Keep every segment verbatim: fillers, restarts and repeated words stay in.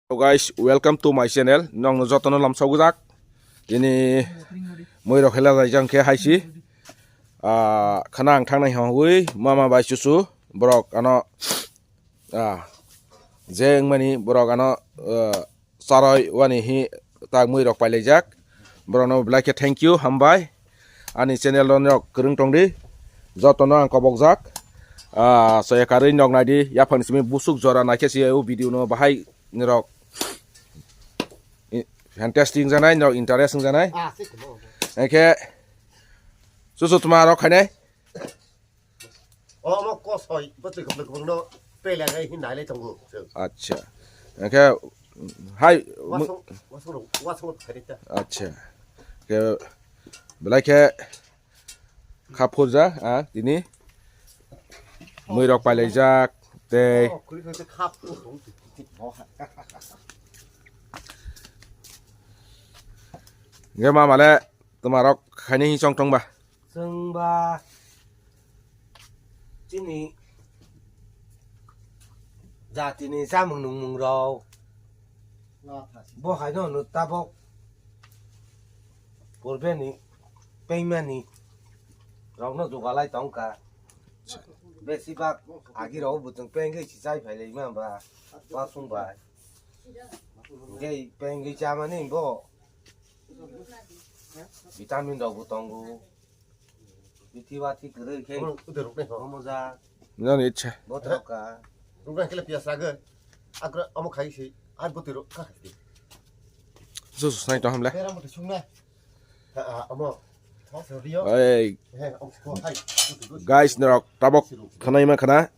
Hello guys, welcome to my channel. Nokno jotono lamsok gujak. Tini mui rok hela jai jang khe haisi. Ah, khana ang thangnai hongwi mama bai chuchu borok ano, ah, je wngmani borok ano, ah, charoi wani hi tak mui rok pailaijak. Borokno belai khe thank you, hambai. Ani channel rok kwrwng tongdi. Jotono ang kobokjak. Ah, soya karwi nok naidi. Yaphang simi busuk jora naikhe si o video no bahai nirok i-, fantastic wngjanai, nirok interest wngjanai. Ah, sik mo. Engkhe chuchu tuma rok khainai. Omo kosoi bwtwi kwbangno pelegai hin nailai tongo. Acha. Engkhe hai mu- Wasung, wasung, wasung khairita. Acha. Ke belai khe kha phurja, ah, tini mui rok pailaijak tei Oh, kuri kuri kha phur. Ge mama le tuma rok khaini hi chong tong ba. Chwng ba chini jatini chamung nungmung rok bo haino hwnwi tabok purbeni pengmani rokno jugalai tongkha. Besibak agi rok bo chwng pengwi si chai phai lai ma ba wasung bai. Hingke pengwi chamani bo vitamin rok bo tongo. Bithi bathi kwrwi khe Omo ude rok nai ho. Omo ja Nani ichha. Botroka. Rok nai kele piyas ragwi. Akra omo khai si. Ar bwtwi rok kha khai. Sus nai to hamle. Bera mutu sung na. Ha, ha, omo. Thok se rio. Ei, He, omo ko hai. Guys, norok tabok khwnai ma khna.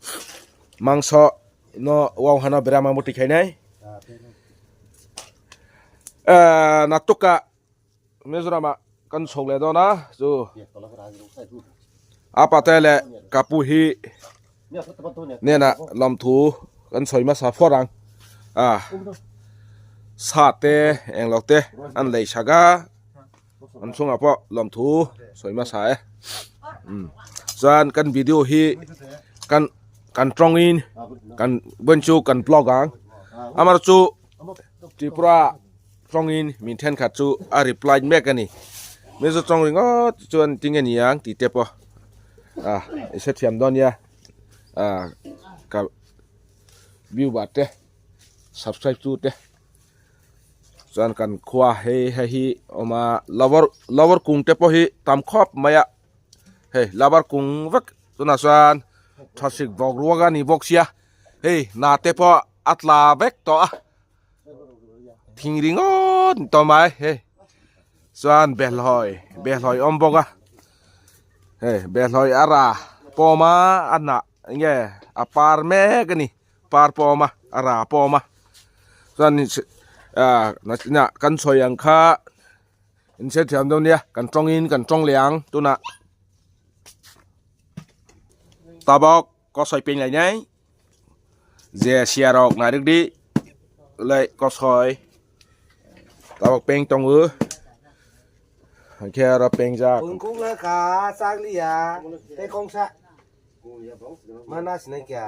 Mangso no wau hano berama muti khainai. Ah, bera. Eh, natuka Mizorama kan sok le dona, chu. Apa tele kapu hi nena lom thu kan soi ma sa forang. Ah. Sa te, englok te, an lei saga. An sung apo lom thu soi ma sa e. Hmm. Chuan kan video hi kan, kan trong in, kan bunchu kan vlog ang. Amar chu Tripura Chongin minten kha chu a reply mek ani. Mejo chongring o chuan tingani yang ti tepo. Ah, ise thiam don ya. Ah, ka view ba te. Subscribe tu te. Chuan kan khua hei hei hi oma lover, lover kung tepo hi tam khop maya. Hei, lover kung vek tuna chuan thasik bok ruagani bok sia. Hei, na tepo atla vek to a. Thingringo tomai he. Chuan belhoi, belhoi omboga. He, belhoi ara poma ana nge apar me gani par poma ara poma. Chuan ni se-, ah, na, na kan soi ang kha. Inse thiam dong nia, kan trong in, kan trong liang, tuna. Tabok kosoi peng lainai. Je sia rok nairwk di. Lai kosoi. Tabok peng tongo. Hingke aro pengjak. Bungkung le ka chak liya. Tei kongsa. Mana sinai kya.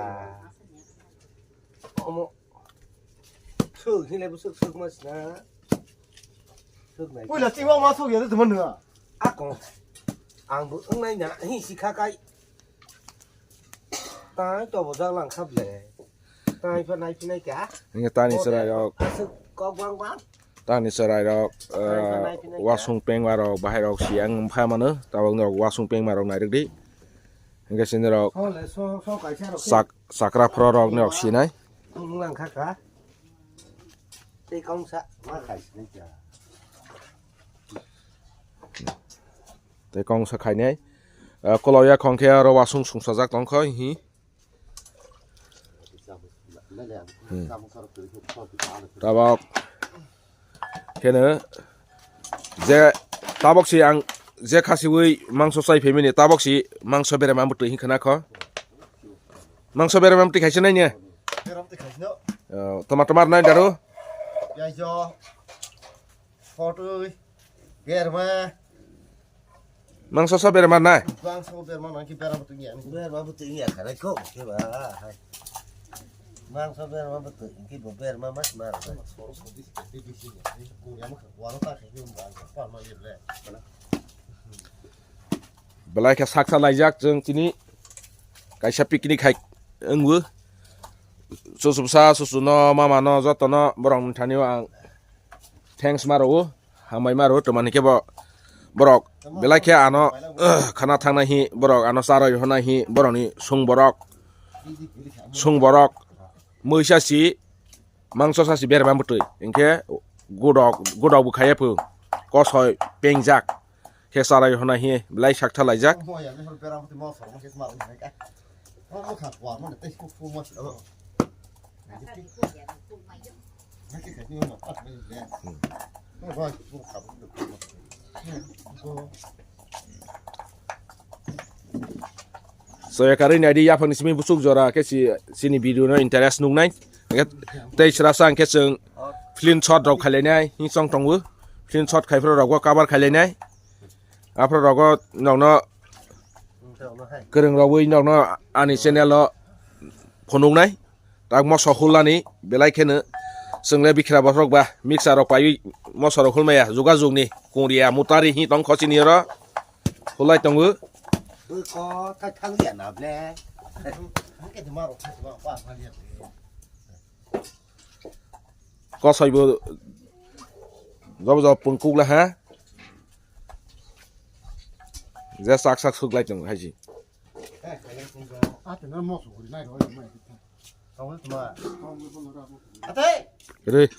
Omo. Suk hinai bo suk suk ma sina. Suk nai. Puila chingma ma suk ya tuma nua. Ako. Ang bo wngnai na hi sikha kai. Tai to bo jak lang khap le. Tai pha nai phinai kya. Hingke tani chwrai rok. Asuk kok bang bang. Tani chwrai rok, eh, wasung pengma rok, bahai rok si ang pha mano. Tabok norok wasung pengma rok nairwk di. Hingke sini rok sak-, sakra phro rok norok sinai. Tei kongsa ma khai sinai kya. Tei kongsa khainai. Eh, koloya khongkhe aro wasung sungsajak tongkha hi. Hmm. Tabok. Khe no je tabok si ang je khasiwi mangso chai phaimani tabok si mangso berema bwtwi hinkhe nakho. Mangso berema bwtwi khaisa nai ne? Berema bwtwi khaisa no. Oh, tomar tomar nai daru. Piajo. Photo. Berma. Mangso sa berma nai. Mangso berma nang ki berma tu ngiya. Berma tu ngiya kare ko ke ba. Hai. Mangso berma bwtwi, hwnkhe bo berma mas mar. Soro sodi se tei bisi ni, ni kuri ama kha, waro ta khe ni ba, pa ma le le. Belai khe saksa laijak chwng tini kaisa picnic hai wngwi. Susubsa, susuno, mamano, jotono borokni thani o ang thanks ma rwo, hambai ma rwo, twmani khe bo borok belai khe ano khana thangnai hi, borok ano charwi rwnai hi, borokni sung borok, sung borok, mwisa si, mangso sa si berma bwtwi, hinkhe godok, godok bo khaiya pho, kosoi pengjak khe charwi rwnai hi belai sakta laijak. Soya karwi naidi yaphangni simi busuk jora khe si, sini video no interest nuknai. Tei srasa hwnkhe chwng film shot rok khailainai, hingsong tongo. Film shot khai phuru rogo cover khailainai. Aphuru rogo nokno kwrwng rogwi nokno ani channel o phunuknai. Tak moso hulani belai kheno chwngle bikra bohrok ba mixer rok paiwi moso rok hulmaya jogajog ni kungriya mutari hi tong khochini oro hulai tongo. Bwkho thak thang ya na ble. Hwnkhe tuma rok thak ba ba ma liya ble. Kosoi bo jobo jobo pungkuk la ha. Je sak sak suk lai tongo haji. Ate. Re.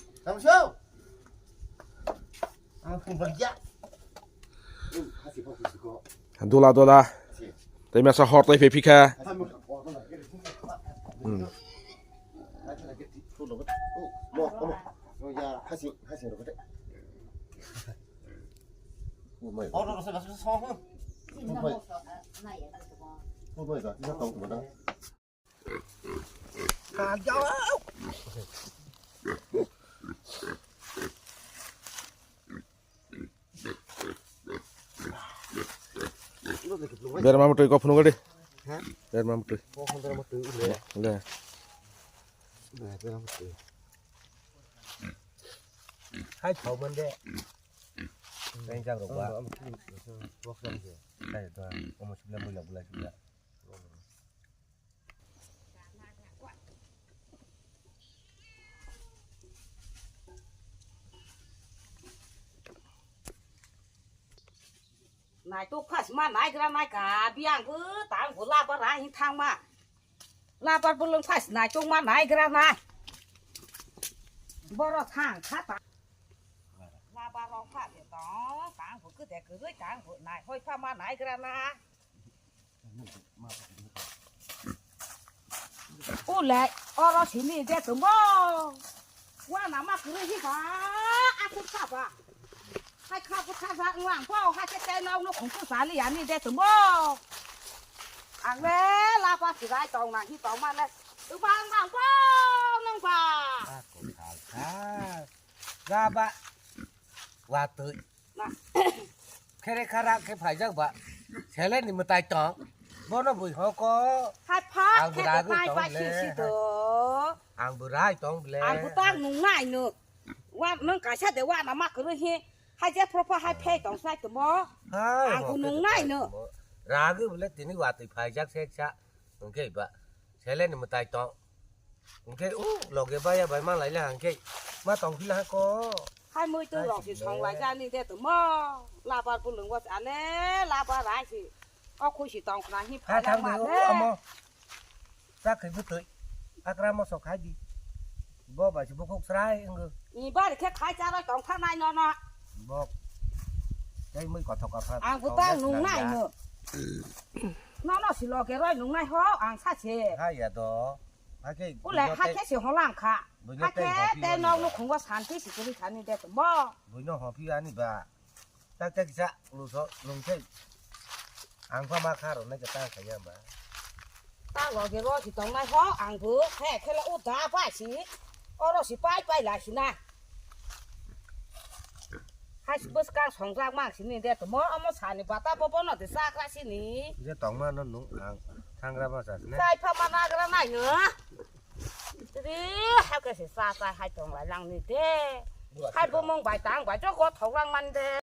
Dola dola. Tei masa hor tei phe phikha. Hmm. Berma mutwi kok phunuk di. Ha? Berma mutwi. Kok berma mutwi le. Le. Berma mutwi. Hai thau man de. Teng jak rok ba. Bok sam je. Hai to. Omo sibla bula bula sibla. Naitok phas ma naigra naika, biang bo tang bo labar a hin thang ma. Labar bolong phas naitok ma naigra na. Boro thang kha ta. Labar rok pha de tong, tang bo kede kwrwi tang bo nai hoi pha ma naigra na. Ulai, oro sini de tumbo. Wana ma kwrwi hi ba, akur sa ba. Hai kha bwtha sa wng ang bo, hai khe tei nok nukhung tu sali ani de tumbo. Ang le lapa sirai tong nang hi tong ma le. Tuma wng ang bo nang ba. Ba ko thal thal. Ga ba. Watwi. Khere khara khe phaijak ba. Sele ni mwtai tong. Bono bui hoko. Hai pha ang khe de pai pai si si do. Ang bwrai tong ble. Ang butang nung nai no. Wa nung kaisa de wa na ma kwrwi hi. Hai je phro pha hai phei tong sai tumo. Ang bu nung nai no. Ragwi bole tini watwi phaijak se sa. Hwnkhe ba. Sele ni mwtai tong. Hwnkhe u loge baya bai ma laila hwnkhe ma tong phila ko. Hai mui tu rok si song lai jani de tumo. Labar bulung was ale labar rai si. O khui si tong khna hi pha thang ma le. Amo. Sa khai butoi. Akra mo sok khai di. Bo bai si bukhuk srai wngw. Ni bar khe khai cha roi tong tha nai no no. Bo. Tei mui kothok kothok. Ang butang nung nai no. No no si loge roi nung nai ho ang sa se. Ha ya do. Hakhe ule hakhe se holang kha. Hakhe te nok nukhungo santi si kuri thani de bo. Buino hopi ani ba. Tak tak sa luso lungthai. Ang pha ma kha ro nai ka ta kha ya ba. Ta loge ro si tong nai ho ang bu he khela u da pai si. Oro si pai pai lai si na. Hai bwskang songjak mang sini de tongmo omo sani bata bo bono de chakra sini. Je tongma no nung ang thangra ma sa sini. Chai pha ma nagra nai no. Ri, hake se sa sa hai tong lai lang ni de. Hai bumung bai tang bai jogo thok lang man de.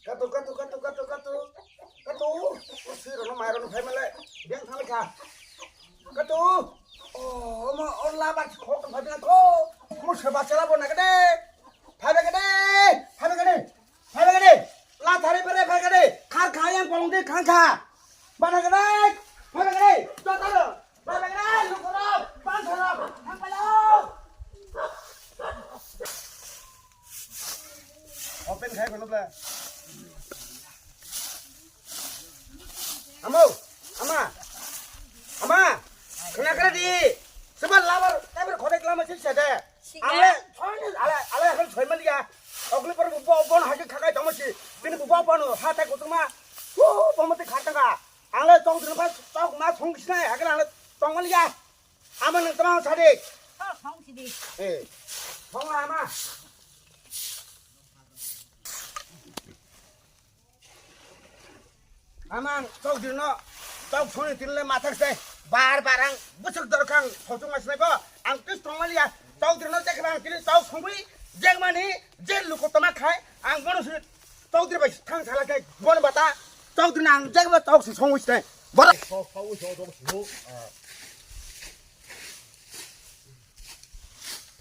Katu, katu, katu, katu, katu. Katu. O swi rano mai rano phai male. Beng thang kha. Katu. O, omo, o labar khok phai bela ko. Mo seba sela bo na kade. Phai ba kade. Phai ba kade. Phai ba kade. La thari pare phai kade. Khar kha yang kolong de khang kha. Ba na kade. Phai ba kade. To ta lo. Open khai kono bla. Amo, ama, ama, khna kra di. Seba labar, labar khodek lama sih sada. Ale, ale, ale hal soi maliya. Ogli por bu bon hagi khakai tamo si. Bini bu bon ha thai kutuma. Hu, bomati khatanga. Ang le chok dino bai chok ma song sinai, hake ang le chok maliya. Ama nang tama sadi. Oh, song sidi. Eh. Song ama. Ama ang chok dino chok song tin le mathak sai. Bar bar ang busuk dorkang song ma sinai bo. Ang tis tong maliya. Chok dino chek bang tin chok song bi. Jek mani je luko tama khai. Ang bono sini. Chaudhary bai thang sala khe bon bata. Chaudhary nang jagba chauk si songwi stai. Bora. Chauk, chauk, chauk, chauk, chauk.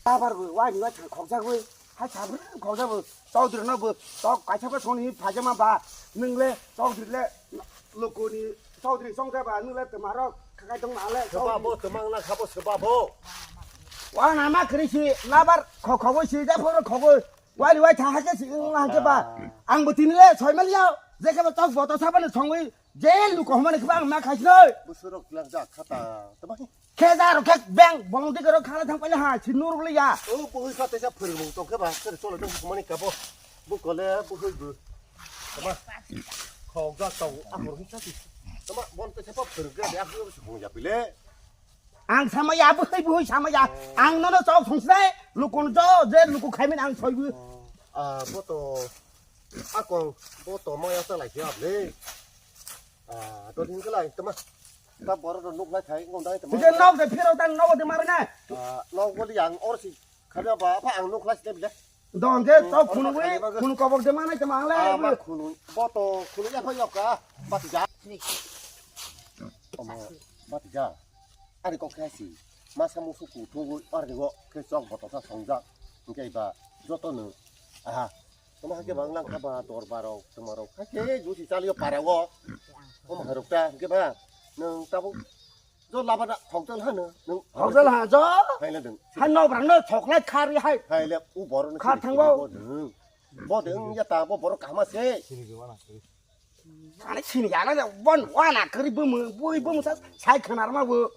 Abar bo wai ni wai thang khokjak bo. Hai sabri khokjak bo. Chaudhary no bo chauk kaisa ba songni phajama ba. Nung le Chaudhary le lokoni Chaudhary songja ba nung le tmarok khakai tong na le. Seba bo tmang na khabo seba bo. Wa na ma khri si labar khok khogoi si ja phoro khogoi. Wali wai tha hake si wng hake ba. Ang bo tini le soi maliya. Je khe ba tok boto sabani songwi je luko hmani khe ba ang ma khaisnoi. Busurok lang ja khata. Tama. Khe ja ro khe beng bolong dik ro khala thang paile ha si nuruk le ya. O buhoi kha tesa phwrwng tong khe ba sir solo tong hmani kabo. Bu kole buhoi bu. Tama. Khok ja tong a hor hi sa si. Tama bon tesa pa phwrwng khe ya hoi si hong ya pile. Ang samaya, bwhwi bwhwi samaya. Ang nono chok songsinai, lukuno jo, je luku khaimin ang soibu. Ah, boto, akong, boto maya salai khe able. Ah, to din kalai, tama. Ta boro ro nuk lai thai, ngom dai tama. Tije nok de phiro tang nok de marna. Ah, nok boli ang or si, khabya ba, apa ang nuk lai si bile. Don je chok khunui, khunu kobok de manai tama ang lai. Ama khunu, boto khunu ya pha yoka, bat ja. Omo, bat ja. Ari kok khe si, masa musu kuthugwi, ari go khe chok botosa songjak. Hwnkhe ba joto nwng, aha, omo hakhe bang lang kha ba dorbarok, tongmarok, hakhe jusi chalio parao. Omo hairok ta, hwnkhe ba nwng tabuk jo labana khokjal hano, nwng khokjal ha jo. Haile nwng. Hai nok rang no choklai khari hai. Haile u borok no khar thangbo. Bo de wng ya ta bo borok kahma se. Ani sini ya na bon wana kari bumu bui bumu sa sai khanar ma bu.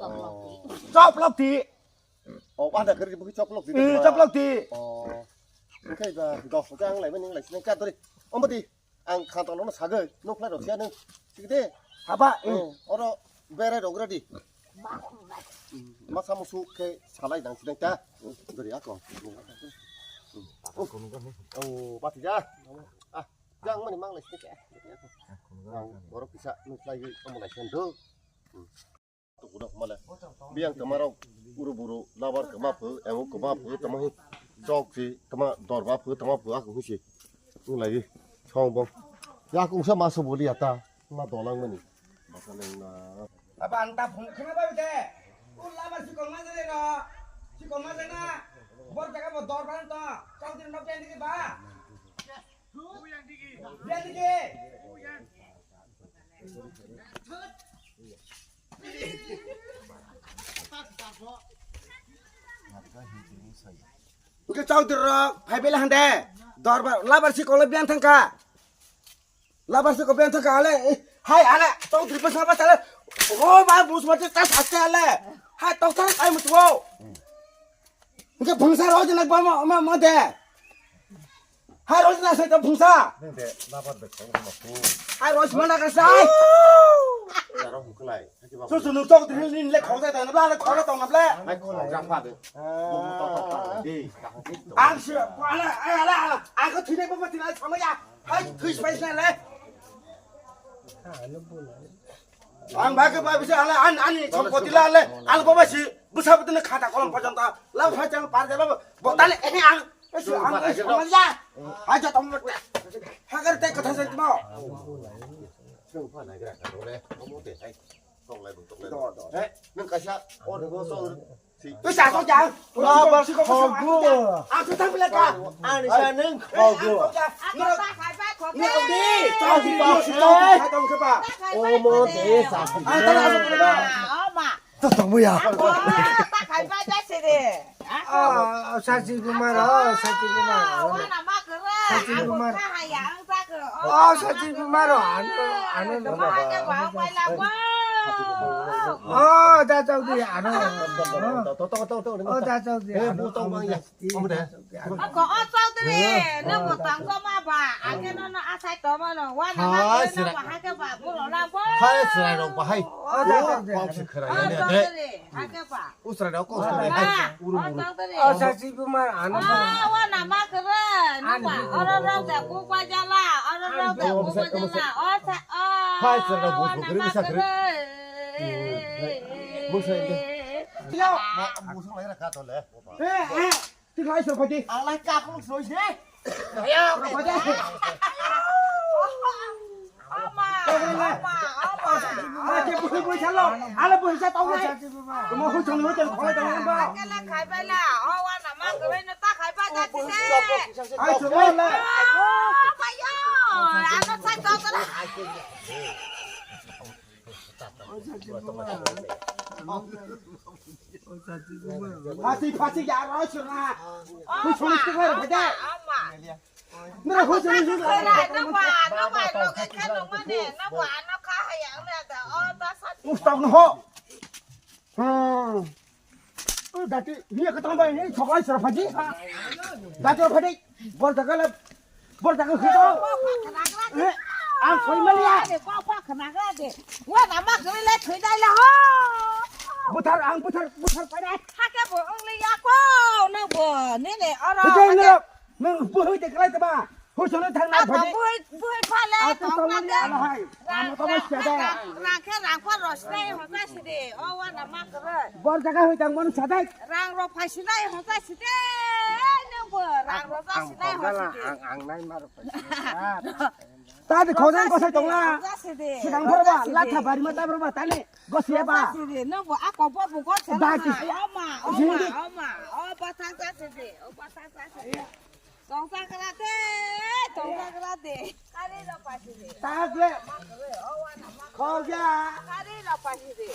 Choplok ti. O wana kari bu choplok ti. Eh, choplok ti. O. Oke ba dos jang lai mani lai sini ka dori. Om bati ang khanto no sagoi no khlai rok siya nung. Sik de. Haba. Oro berai rok ready. Masa musu khe salai dang sidang ta. Dori ako. Oh, bati ja. Ah, jang mani mang lai sik. Ang borok kisa nuk lai omo lai sen do. Biyang tama rok uru buru labar kama phu, emo kama phu tama hi chok si tama dorba phu tama phu aku hi si. Nuk lai song bong. Ya aku usa masuk boli ata. Na dolang mani. Basa neng na. Apa ang ta phung khna ba de. U lama si kong ma jale no. Si kong ma jana. Bor jaga bo dor ban to. Kau din nok jan dikhe ba. Oke, chaudhuri rok, phai bela hande. Dorbar, labar si kolo biang thangka. Labar si ko biang thangka ale. Eh, hai, ale, chaudhuri pa sama sale. Oh, ba, bus mati tas aste ale. Hai, tok thang kai mutuo. Oke, bangsa rok jenak ba ma, ma, ma de. Hai, rojna sai to phungsa. Nang de, labar de khong ma khu. Hai, roj mana ka sai. Yaro huklai. Su su nuk tok dil nin le khong sai ta na bla le khong tong na bla. Hai khong ja pha de. Bung tok tok pha de. Ang si, ala, ala, ala. Ang ko thine ba thine sama ya. Hai, thui spai na le. Ang bhai ke bhai bisa ala an ani sompoti la le al baba si busa butine khata kolom porjonto la bhai chang par jalo botale eh ang eh ang eh ang ya aja tom hagar te kotha se mo. Nang kaisa or go so. Tui sa sok jang. Labar khogo. Ang su thang pila ka. Ani sa nang khogo. Ni di. Tau di ba si tau di sa tong ke ba. Omo de sa. Ang ta na so pila. Oma. To to mo ya. Ta khai ba ja se de. Ah, Sachi Kumar, oh, Sachi Kumar. Wana ma kere. Sachi Kumar. Ang ta haya ang ta kere. Oh, Sachi Kumar, oh, ano ano. Ba ha ke ba pai la ba. Oh, da chau di ano. To to to to. Oh, da chau di. Eh, bu tong bang ya. Omo de. Ako o chaudhuri, nang bo tang ko ma ba, ake no no asai to ma no, wa na ma ko na ba ha ke ba bu lo la bo. Hai srai rok ba hai. O chaudhuri, ha ke ba. U srai rok ko srai hai. Uru uru. O chaudhuri. O Sachi Kumar ano ba. Wa na ma ko re, no ba, oro ro de ku kwa jala, oro ro de ku kwa jala. O sa o. Hai srai rok bu bu kri sa kri. Bu srai de. Yo. Ma bu sung lai ra ka to le. Eh, eh. Tik lai sor pati. Ang lai ka khuluk soi se. Ayo. Sor pati. Oma, oma, oma. Ake bui bui salo. Ale bui sa tau le. Mo hu chang hu chang khoi tau ba. Kala khai bala. O wa na ma koi no ta khai ba ja ti se. Ai sor la. O ba yo. Ano sai to to. Pasi pasi ya ro sura. Hu suri sura bada. Nara hu suri sura. Ustak no ho. Hmm. Dati ni ka tamba ni choklai sura phaji. Dati phaji. Bor jaga le, bor jaga khito. Eh, ang koi maliya. Buthar, ang buthar, buthar pai dai. Hake bo ongliya ko, nang bo, nini oro. Buthar nang, nang buhoi de krai taba. Hoi sono thang na phadi. Buhoi, buhoi phale. Aku tong maliya alahai. Ang to mas kada. Rang khe rang kho rosnai hoka sidi. O wa na ma kre. Bor jaga hoi tang mon sadai. Rang ro phai sinai hoka sidi. Nang bo rang ro phai sinai hoka sidi. Ang, ang nai ma ro phai sinai. Ta de khojan ko sai tong la. Hoka sidi. Sidang phor ba, latha bari ma ta phor ba, tani. Gosi ba. Hoka sidi. Nang bo a ko bo bo ko sa. Ba ki. Oma, oma, oma. O ba thang sa sidi. O ba thang sa sidi. Tongsa kra de, tongsa kra de. Kari ro pasi de. Tagle. Khogya. Kari ro pasi de.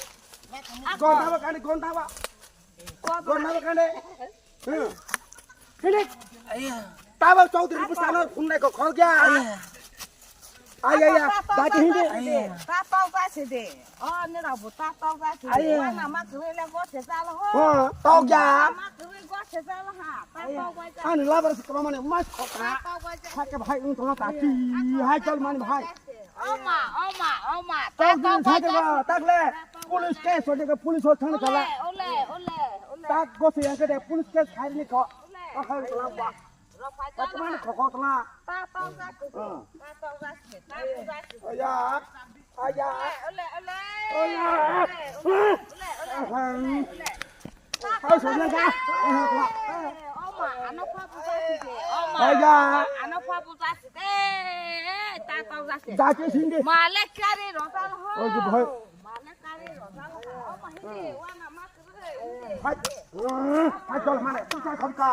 Gonda ba kani, gonda ba. Gonda ba kani. Hmm. Hilik. Taba chaudhuri pusana phunai ko khogya. Ay, ay, ay, dati hindi. Ta tau ta si de. O, ni rau bu ta tau ta si de. Ay. Wa na ma kre le go se sa lo ho. Ha, tau ya. Ma kre go se sa lo ha. Ta tau ba ja. Ani labar se kama mane mas khota. Ta tau ba ja. Hai ke bhai ung tong ta ti. Hai chal mane bhai. Oma, oma, oma. Tau din sai ke ba, tak le. Police case ho de, police ho thang kala. Ole, ole, ole, ole. Tak go se yang ke de police case khai ni ko. Ole. Ka khai ko lang ba. Ro phai ja. Ka man ko ko tla. Ta tau ja. Ta tau ja. Ta tau ja. Aya. Aya. Ole, ole. Aya. Ole, ole. Hai, soi na ga. Oma, ano pha puja si de. Oma. Aya. Ano pha puja si de. Ta tau ja si. Ja ke sing de. Male kari ro ta ho. Oi, ke bhai. Male kari ro ta ho. Oma, hi de, wa na ma kre. Hai. Hai, chal mane. Tu chal kham ka.